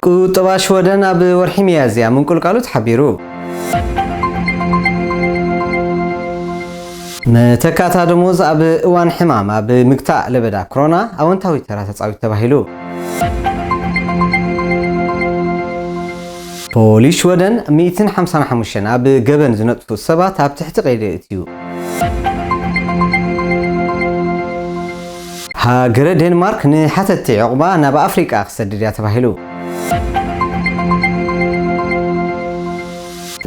ቁጠባ ሽወደን ኣብ ወርሒ ሚያዝያ ምንቁልቃሉ ተሓቢሩ። መተካእታ ደሞዝ ኣብ እዋን ሕማም ኣብ ምግታእ ለበዳ ኮሮና ኣወንታዊ ተራ ተጻዊቱ ተባሂሉ። ፖሊስ ሽወደን ሚእትን ሓምሳን ሓሙሽተን ኣብ ገበን ዝነጥፉ ሰባት ኣብ ትሕቲ ቀይዲ የእትዩ። ሃገረ ዴንማርክ ንሓተቲ ዕቑባ ናብ ኣፍሪቃ ክሰድድ እያ ተባሂሉ።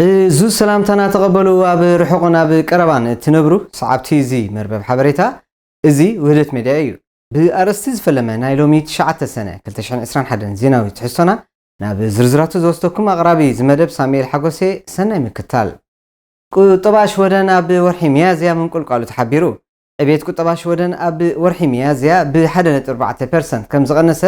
እዙ ሰላምታና ተቐበሉ፣ ኣብ ርሑቕን ኣብ ቀረባን እትነብሩ ሰዓብቲ እዚ መርበብ ሓበሬታ፣ እዚ ውህደት ሜድያ እዩ። ብኣርእስቲ ዝፈለመ ናይ ሎሚ ትሽዓተ ሰነ ክልተ ሽሕን ዕስራን ሓደን ዜናዊ ትሕዝቶና ናብ ዝርዝራቱ ዝወስደኩም ኣቕራቢ እዚ መደብ ሳሙኤል ሓጎሴ። ሰናይ ምክታል። ቁጠባ ሽወደን ኣብ ወርሒ ሚያዝያ ምንቁልቋሉ ተሓቢሩ። ዕቤት ቁጠባ ሽወደን ኣብ ወርሒ ሚያዝያ ብ ሓደ ነጥቢ ኣርባዕተ ፐርሰንት ከም ዝቐነሰ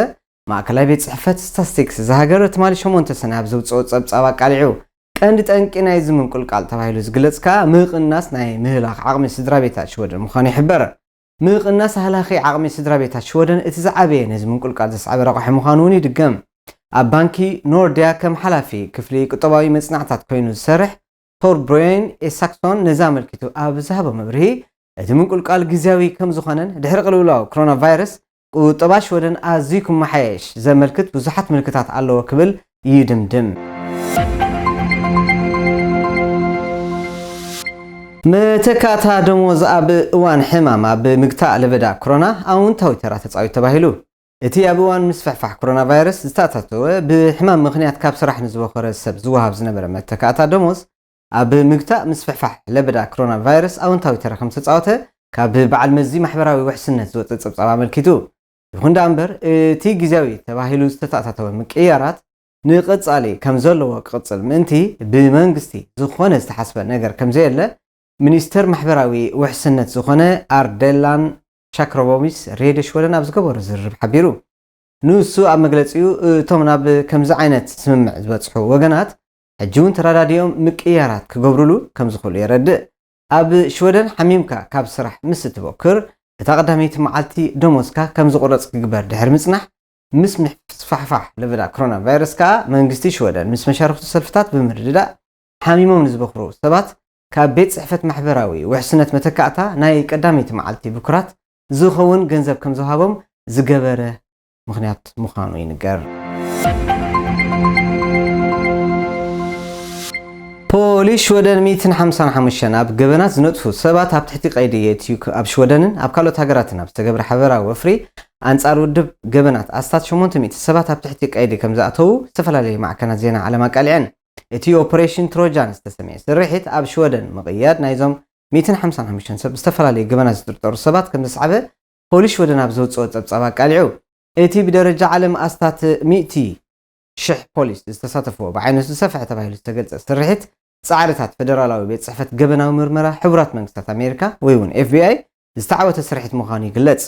ማእከላይ ቤት ጽሕፈት ስታስቲክስ እዛ ሃገር ትማሊ ሸሞንተ ሰነ ኣብ ዘውጽኦ ጸብጻብ ኣቃሊዑ። ቀንዲ ጠንቂ ናይዚ ምንቁልቃል ተባሂሉ ዝግለጽ ከኣ ምቕናስ ናይ ምህላኽ ዓቕሚ ስድራ ቤታት ሽወደን ምዃኑ ይሕበር። ምቕናስ ሃላኺ ዓቕሚ ስድራ ቤታት ሽወደን እቲ ዝዓበየ ነዚ ምንቁልቃል ዘስዓበ ረቋሒ ምዃኑ እውን ይድገም። ኣብ ባንኪ ኖርድያ ከም ሓላፊ ክፍሊ ቁጠባዊ መጽናዕታት ኮይኑ ዝሰርሕ ቶርብሮየን ኤሳክሶን ነዚ ኣመልኪቱ ኣብ ዝሃቦ መብርሂ፣ እቲ ምንቁልቃል ግዝያዊ ከም ዝኾነን ድሕሪ ቅልውላው ኮሮና ቫይረስ ቁጠባ ሽወደን ኣዝዩ ክመሓየሽ ዘመልክት ብዙሓት ምልክታት ኣለዎ ክብል ይድምድም። መተካእታ ደሞዝ ኣብ እዋን ሕማም ኣብ ምግታእ ለበዳ ኮሮና ኣውንታዊ ተራ ተጻዊቱ ተባሂሉ። እቲ ኣብ እዋን ምስፍሕፋሕ ኮሮና ቫይረስ ዝተኣታተወ ብሕማም ምኽንያት ካብ ስራሕ ንዝበኸረ ሰብ ዝወሃብ ዝነበረ መተካእታ ደሞዝ ኣብ ምግታእ ምስፍሕፋሕ ለበዳ ኮሮና ቫይረስ ኣውንታዊ ተራ ከም ዝተጻወተ ካብ በዓል መዚ ማሕበራዊ ውሕስነት ዝወጸ ጸብጻብ ኣመልኪቱ። ይኹን ደኣ እምበር እቲ ግዝያዊ ተባሂሉ ዝተተኣታተወ ምቅይያራት ንቐጻሊ ከም ዘለዎ ክቕጽል ምእንቲ ብመንግስቲ ዝኾነ ዝተሓስበ ነገር ከም ዘየለ ሚኒስተር ማሕበራዊ ውሕስነት ዝኾነ ኣርደላን ሻክሮቦሚስ ሬድዮ ሽወደን ኣብ ዝገበሮ ዝርርብ ሓቢሩ። ንሱ ኣብ መግለጺኡ እቶም ናብ ከምዚ ዓይነት ስምምዕ ዝበጽሑ ወገናት ሕጂ እውን ተረዳዲኦም ምቅይያራት ክገብሩሉ ከም ዝኽእሉ የረድእ። ኣብ ሽወደን ሓሚምካ ካብ ስራሕ ምስ እትበክር እታ ቀዳመይቲ መዓልቲ ደሞዝካ ከም ዝቑረጽ ክግበር ድሕሪ ምጽናሕ ምስ ምስፋሕፋሕ ለበዳ ኮሮና ቫይረስ ከኣ መንግስቲ ሽወደን ምስ መሻርክቱ ሰልፍታት ብምርድዳእ ሓሚሞም ንዝበኽሩ ሰባት ካብ ቤት ጽሕፈት ማሕበራዊ ውሕስነት መተካእታ ናይ ቀዳመይቲ መዓልቲ ብኩራት ዝኸውን ገንዘብ ከም ዝወሃቦም ዝገበረ ምኽንያት ምዃኑ ይንገር። ፖሊስ ሽወደን ሚእትን ሓምሳን ሓሙሽተን ኣብ ገበናት ዝነጥፉ ሰባት ኣብ ትሕቲ ቀይዲ የእትዩ። ኣብ ሽወደንን ኣብ ካልኦት ሃገራትን ኣብ ዝተገብረ ሓበራዊ ወፍሪ ኣንጻር ውድብ ገበናት ኣስታት ሸሞንተ ሚእቲ ሰባት ኣብ ትሕቲ ቀይዲ ከም ዝኣተዉ ዝተፈላለዩ ማዕከናት ዜና ዓለም ኣቃሊዐን። እቲ ኦፕሬሽን ትሮጃን ዝተሰምየ ስርሒት ኣብ ሽወደን ምቕያድ ናይዞም ሚእትን ሓምሳን ሓሙሽተን ሰብ ዝተፈላለዩ ገበናት ዝጥርጠሩ ሰባት ከም ዘስዓበ ፖሊስ ሽወደን ኣብ ዘውጽኦ ጸብጻብ ኣቃሊዑ። እቲ ብደረጃ ዓለም ኣስታት ሚእቲ ሽሕ ፖሊስ ዝተሳተፍዎ ብዓይነቱ ዝሰፍሐ ተባሂሉ ዝተገልጸ ስርሒት ጻዕርታት ፈደራላዊ ቤት ጽሕፈት ገበናዊ ምርመራ ሕቡራት መንግስታት ኣሜሪካ ወይ እውን ኤፍ ቢ ኣይ ዝተዓወተ ስርሒት ምዃኑ ይግለጽ።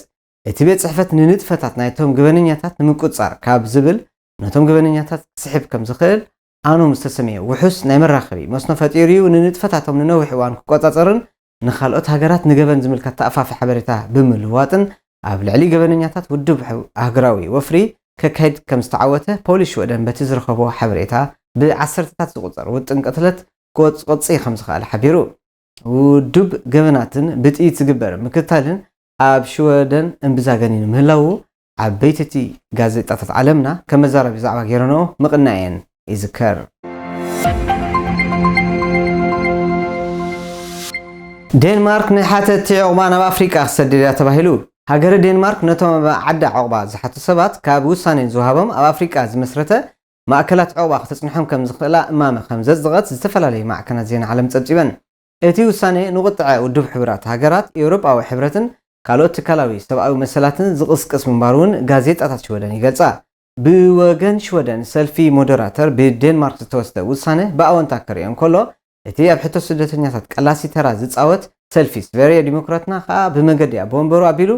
እቲ ቤት ጽሕፈት ንንጥፈታት ናይቶም ገበነኛታት ንምቁጽጻር ካብ ዝብል ነቶም ገበነኛታት ክስሕብ ከም ዝኽእል ኣኖም ዝተሰመየ ውሑስ ናይ መራኸቢ መስኖ ፈጢሩ እዩ። ንንጥፈታቶም ንነዊሕ እዋን ክቆጻጸርን ንኻልኦት ሃገራት ንገበን ዝምልከት ተኣፋፊ ሓበሬታ ብምልዋጥን ኣብ ልዕሊ ገበነኛታት ውድብ ኣህግራዊ ወፍሪ ከካይድ ከም ዝተዓወተ ፖሊስ ሽወደን በቲ ዝረኸቦ ሓበሬታ ብዓሰርተታት ዝቑጸር ውጥን ቅትለት ክወጽ ቅጽ ከም ዝኽኣለ ሓቢሩ። ውዱብ ገበናትን ብጥይት ዝግበር ምክትታልን ኣብ ሽወደን እምብዛ ገኒኑ ምህላዉ ዓበይቲ እቲ ጋዜጣታት ዓለምና ከም መዛረቢ ዛዕባ ገይረንኦ ምቕናየን ይዝከር። ዴንማርክ ንሓተቲ ዕቑባ ናብ ኣፍሪቃ ክሰድድ እያ ተባሂሉ። ሃገረ ዴንማርክ ነቶም ኣብ ዓዳ ዕቑባ ዝሓቱ ሰባት ካብ ውሳኔ ዝወሃቦም ኣብ ኣፍሪቃ ዝመስረተ ማእከላት ዕቑባ ክተጽንሖም ከም ዝኽእላ እማመ ከም ዘጽደቐት ዝተፈላለዩ ማዕከናት ዜና ዓለም ጸብጺበን። እቲ ውሳኔ ንቁጥዐ ውድብ ሕቡራት ሃገራት፣ ኤውሮጳዊ ሕብረትን ካልኦት ትካላዊ ሰብኣዊ መሰላትን ዝቕስቅስ ምንባሩ እውን ጋዜጣታት ሽወደን ይገልጻ። ብወገን ሽወደን ሰልፊ ሞደራተር ብዴንማርክ ዝተወስደ ውሳነ ብኣወንታ ክርእዮ እንከሎ፣ እቲ ኣብ ሕቶ ስደተኛታት ቀላሲ ተራ ዝጻወት ሰልፊ ስቨርየ ዲሞክራትና ከኣ ብመገዲ ኣቦ ወንበሩ ኣቢሉ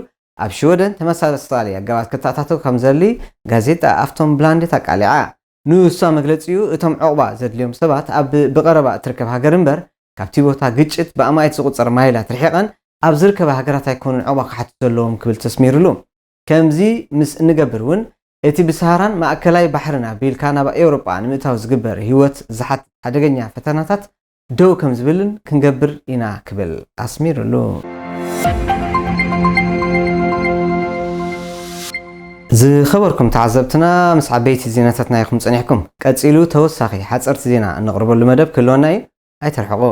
ኣብ ሽወደን ተመሳሳሊ ኣገባባት ክተኣታተው ከም ዘድሊ ጋዜጣ ኣፍቶንብላንዴት ኣቃሊዓ። ንሱ ኣብ መግለጺኡ፣ እቶም ዕቑባ ዘድልዮም ሰባት ኣብ ብቐረባ እትርከብ ሃገር እምበር ካብቲ ቦታ ግጭት ብኣማኢት ዝቑጸር ማይላት ርሒቐን ኣብ ዝርከባ ሃገራት ኣይኮኑን ዕቑባ ክሓቱ ዘለዎም ክብል ተስሚሩሉ። ከምዚ ምስ እንገብር እውን እቲ ብሰሃራን ማእከላይ ባሕርን ኣቢልካ ናብ ኤውሮጳ ንምእታው ዝግበር ህይወት ዝሓትት ሓደገኛ ፈተናታት ደው ከም ዝብልን ክንገብር ኢና ክብል ኣስሚሩሉ። ዝኸበርኩም ተዓዘብትና፣ ምስ ዓበይቲ ዜናታትና ኢኹም ጸኒሕኩም። ቀጺሉ ተወሳኺ ሓጸርቲ ዜና እንቕርበሉ መደብ ክህልወና እዩ። ኣይተርሕቑ።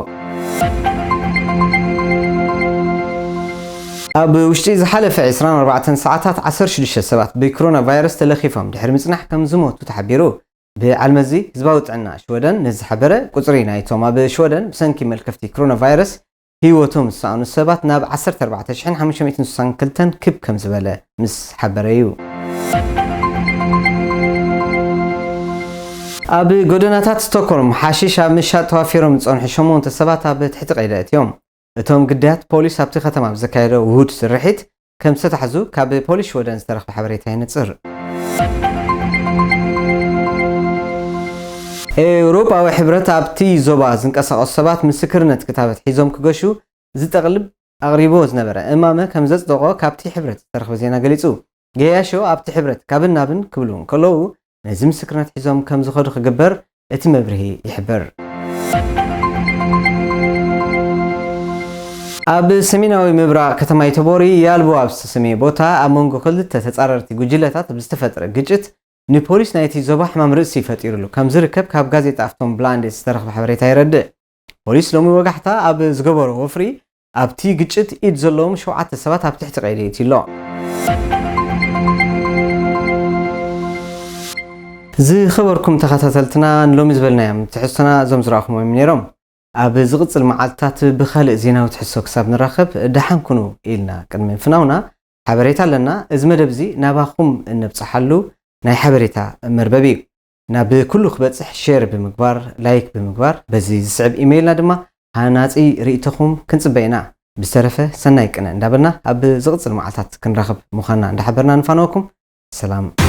ኣብ ውሽጢ ዝሓለፈ ዕስራን ኣርባዕተን ሰዓታት ዓሰርተ ሽዱሽተ ሰባት ብኮሮና ቫይረስ ተለኺፎም ድሕሪ ምጽናሕ ከም ዝሞቱ ተሓቢሩ። ብዓልመዚ ህዝባዊ ጥዕና ሽወደን ንዝሓበረ፣ ቁጽሪ ናይቶም ኣብ ሽወደን ብሰንኪ መልከፍቲ ኮሮና ቫይረስ ህይወቶም ዝሰኣኑ ሰባት ናብ ዓሰርተ ኣርባዕተ ሽሕን ሓሙሽተ ሚእትን ስሳን ክልተን ክብ ከም ዝበለ ምስ ሓበረ እዩ። ኣብ ጎደናታት ስቶክሆልም ሓሺሽ ኣብ ምሻጥ ተዋፊሮም ዝጸንሑ ሸሞንተ ሰባት ኣብ ትሕቲ ቀይዲ ኣእትዮም። እቶም ግዳያት ፖሊስ ኣብቲ ከተማ ብዘካየዶ ውሁድ ስርሒት ከም ዝተታሕዙ ካብ ፖሊስ ሽወደን ዝተረኽበ ሓበሬታ የነጽር። ኤውሮጳዊ ሕብረት ኣብቲ ዞባ ዝንቀሳቐሱ ሰባት ምስክርነት ክታበት ሒዞም ክገሹ ዝጠቕልብ ኣቕሪቦ ዝነበረ እማመ ከም ዘጽደቖ ካብቲ ሕብረት ዝተረኽበ ዜና ገሊጹ። ገያሾ ኣብቲ ሕብረት ካብን ናብን ክብሉ እንከለዉ፣ ነዚ ምስክርነት ሒዞም ከም ዝኸዱ ክግበር እቲ መብርሂ ይሕብር። ኣብ ሰሜናዊ ምብራቕ ከተማ ዮተቦሪ ያልቦ ኣብ ዝተሰመየ ቦታ ኣብ መንጎ ክልተ ተጻረርቲ ጉጅለታት ብዝተፈጥረ ግጭት ንፖሊስ ናይቲ ዞባ ሕማም ርእሲ ፈጢሩሉ ከም ዝርከብ ካብ ጋዜጣ ኣፍቶም ብላንዴት ዝተረኽበ ሓበሬታ የረድእ። ፖሊስ ሎሚ ወጋሕታ ኣብ ዝገበሮ ወፍሪ ኣብቲ ግጭት ኢድ ዘለዎም ሸውዓተ ሰባት ኣብ ትሕቲ ቀይዲ ኣእትዩ ኣሎ። ዝኸበርኩም ተኸታተልትና፣ ንሎሚ ዝበልናዮም ትሕዝቶና እዞም ዝረኣኹም እዮም ነይሮም። ኣብ ዝቕጽል መዓልትታት ብኻልእ ዜናዊ ትሕዝቶ ክሳብ ንራኸብ ደሓን ኩኑ ኢልና ቅድሚ ምፍናውና፣ ሓበሬታ ኣለና። እዚ መደብ እዚ ናባኹም እነብጽሓሉ ናይ ሓበሬታ መርበብ እዩ። ናብ ኩሉ ክበጽሕ ሼር ብምግባር፣ ላይክ ብምግባር፣ በዚ ዝስዕብ ኢሜይልና ድማ ሃናጺ ርእይቶኹም ክንጽበ ኢና። ብዝተረፈ ሰናይ ቅነ እንዳበልና ኣብ ዝቕጽል መዓልታት ክንራኸብ ምዃንና እንዳሓበርና ንፋነወኩም። ሰላም።